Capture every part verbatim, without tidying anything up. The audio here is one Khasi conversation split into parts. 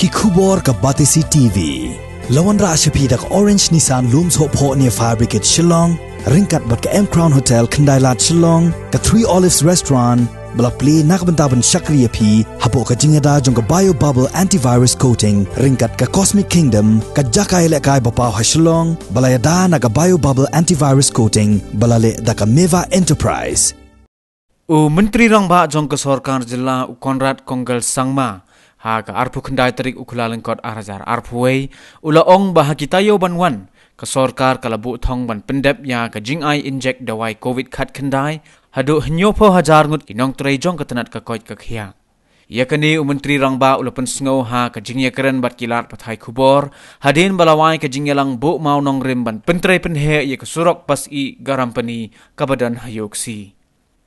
Ki khubor ka Batesi T V. La wanrah sha phi da ka Orange Nissan Lum Sohphoh near Fire Brigade Shillong, ryngkat bad ka M Crown Hotel Khyndailad Shillong, ka Three Olives Restaurant, ba la plie na ka bynta ban shakri ïa phi hapoh ka jingïada jong ka Bio Bubble Antivirus Coating, ryngkat ka Cosmic Kingdom, ka jaka ïalehkai ba paw ha Shillong, ba la ïada na ka Bio Bubble Antivirus Coating, ba la leh da ka Meva Enterprise. U Myntri Rangbah jong ka Sorkar Jylla u Conrad Kongkal Sangma, ha ka arphew khyndai tarik u Kyllalyngkot ar hajar arphew wei, u la ong ba ha ki taïew ban wan, ka sorkar ka la buh thong ban pyndep ïa ka jingai injek dawai Covid khatkhyndai haduh hynñiewphew hajar ngut ki nongtrei jong ka tnat ka koit ka khiah. Ïa kane u Myntri Rangbah u la pynsngew ha ka jingïakren bad ki lad pathai khubor, hadien ba la wai ka jingïalang buh mawnongrim ban pyntrei pynheh ïa ka surok Pasyih Garampani kaba don ha Ïewkhsi.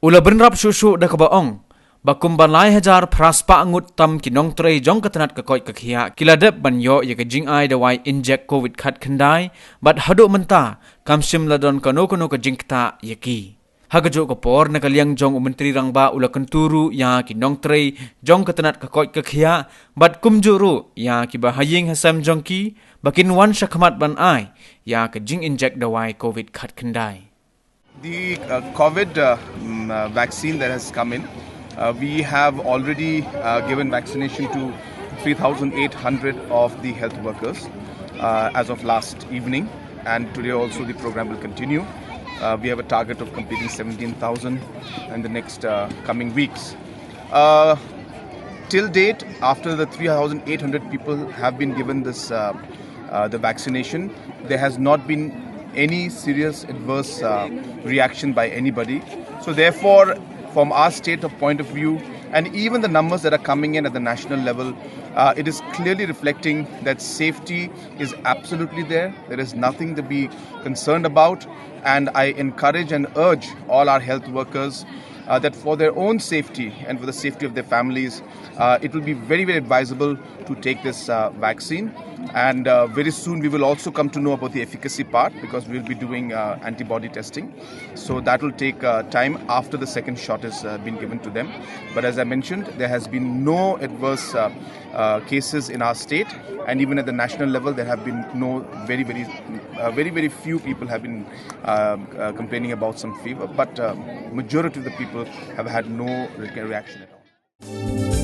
U la bynrap shuh shuh da kaba ong ba kumba lai hajar phra spah ngut tam ki nongtrei jong ka tnat ka koit ka khiah ki la dep ban ïoh ïa ka jingai dawai injek Covid khatkhyndai, bad haduh mynta kam shym la don kano kano ka jingktah ïa ki. Ha kajuh ka por, na ka liang jong u Myntri Rangbah u la kyntu ruh ïa ki nongtrei jong ka tnat ka koit ka khiah, bad kumjuh ruh ïa kiba ha ïing ha sem jong ki, ba kin wan shakhmat ban ai ïa ka jinginjek dawai Covid khatkhyndai. The uh, COVID uh, mm, uh, vaccine that has come in, uh, we have already uh, given vaccination to three thousand eight hundred of the health workers uh, as of last evening, and today also the program will continue. Uh, we have a target of completing seventeen thousand in the next uh, coming weeks. Uh, till date, after the three thousand eight hundred people have been given this uh, uh, the vaccination, there has not been any serious adverse uh, reaction by anybody. So therefore, from our state of point of view, and even the numbers that are coming in at the national level, uh, it is clearly reflecting that safety is absolutely there. There is nothing to be concerned about, and I encourage and urge all our health workers uh, that for their own safety and for the safety of their families, uh, it will be very, very advisable to take this uh, vaccine. And uh, very soon we will also come to know about the efficacy part, because we'll be doing uh, antibody testing. So that will take uh, time after the second shot has uh, been given to them. But as I mentioned, there has been no adverse uh, uh, cases in our state, and even at the national level, there have been no very, very, uh, very, very few people have been uh, uh, complaining about some fever. But uh, majority of the people have had no re- reaction at all.